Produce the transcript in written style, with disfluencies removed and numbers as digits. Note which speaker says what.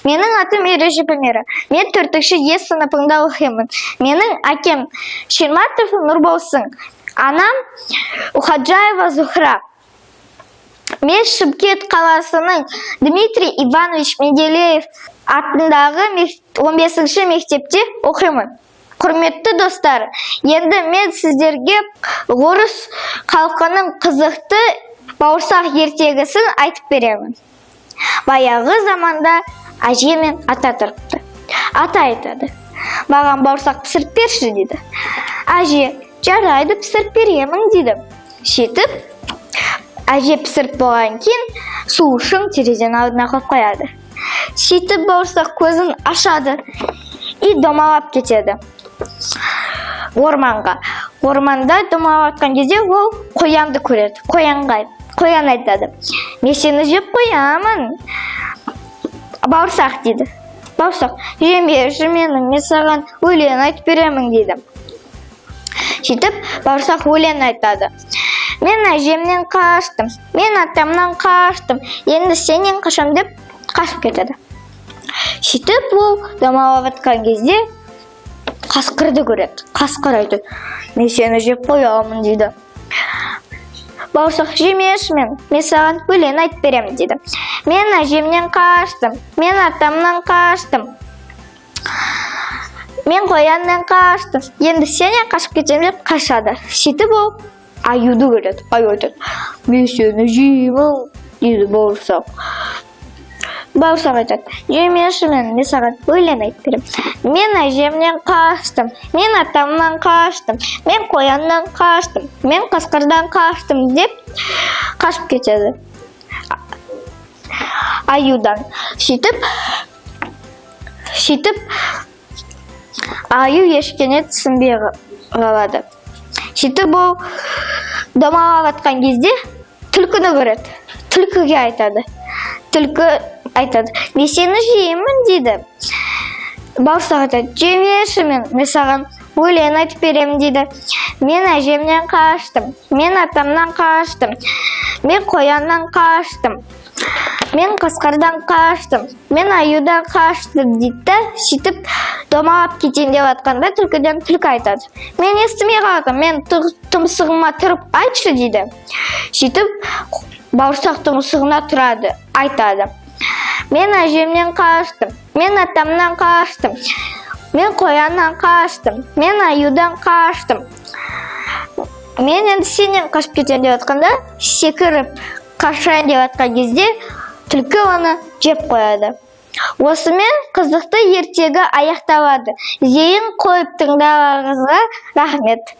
Speaker 1: Менің атым Ережеп Амира. Мен төртінші Е сыныбында оқимын. Менің әкем Шерматов Нұрболсын. Анам Ухаджаева Зухра. Мен Шымкент қаласының Дмитрий Иванович Менделеев атындағы 15 мектепте оқимын. Құрметті достар, енді мен сіздерге орыс халқының қызықты бауырсақ ертегісін айтып беремін. Баяғы заманда әже мен ата тұрыпты. Ата айтады: «Маған бауырсақ пісіріп берші», – дейді. Әже: «Жарайды, пісіріп беремін», – дейді. Сөйтіп, әже пісіріп болған кейін су үшін терезенің алдына қойып қояды. Сөйтіп, бауырсақ көзін ашады и домалап кетеді орманға. Орманда домалап жатқан кезде ол қоянды көреді. Қоянға қоян айтады: «Мен сені жеп қоямын, бауырсақ», – дейді. Бауырсақ: «Жемеші мені, мен саған өлең айтып беремін», – дейді. Сөйтіп, бауырсақ өлең айтады: «Мен әжемнен қаштым, мен атамнан қаштым, енді сенен қашам», – деп қашып кетеді. Сөйтіп, ол домалап жатқан кезде қасқырды көреді. Қасқыр айтады: «Мен сені жеп қоямын», – дейді. Бауырсақ: «Жемеші мен, мен саған өлең айтып беремін», – дейді. «Мен әжемнен қаштым, мен атамнан қаштым, мен қояннан қаштым, енді сенен қашып кетемін», – деп қашады. Сөйтіп, ол аюды көреді. Аю айтады: «Мен сені жеймін», – дейді. Бауырсақ айтады: «Жемеші мені, мен саған өлең айтып беремін. Мен әжемнен қаштым, мен атамнан қаштым, мен қояннан қаштым, мен қасқырдан қаштым», – деп қашып кетеді аюдан. Сөйтіп, аю ештеңе түсінбей қалады. Сөйтіп, ол домалап жатқан кезде түлкіні көреді. Түлкіге айтады. Түлкі айтады: «Мен сені жеймін», – дейді. Бауырсақ айтады: «Жемеші мен, мен саған өлең айтып беремін», – дейді. «Мен әжемнен қаштым, мен атамнан қаштым, мен қояннан қаштым, мен қасқырдан қаштым, мен аюдан қаштым», – дейді да. Сөйтіп, домалап кетейін деп жатқанда түлкіден түлкі айтады: «Мен естімей қалдым, мен тұмсығыма тұрып айтшы», – дейді. Сөйтіп, бауырсақ тұмсығына тұрады, айтады: «Мен әжемнен қаштым, мен атамнан қаштым, мен қояннан қаштым, мен аюдан қаштым, мен енді сенен қашып кетемін», – деп жатқанда, секіріп қашайын деп жатқан кезде түлкі оны жеп қояды. Осымен қызықты ертегі аяқталады. Зейін қойып тыңдағаныңызға рахмет.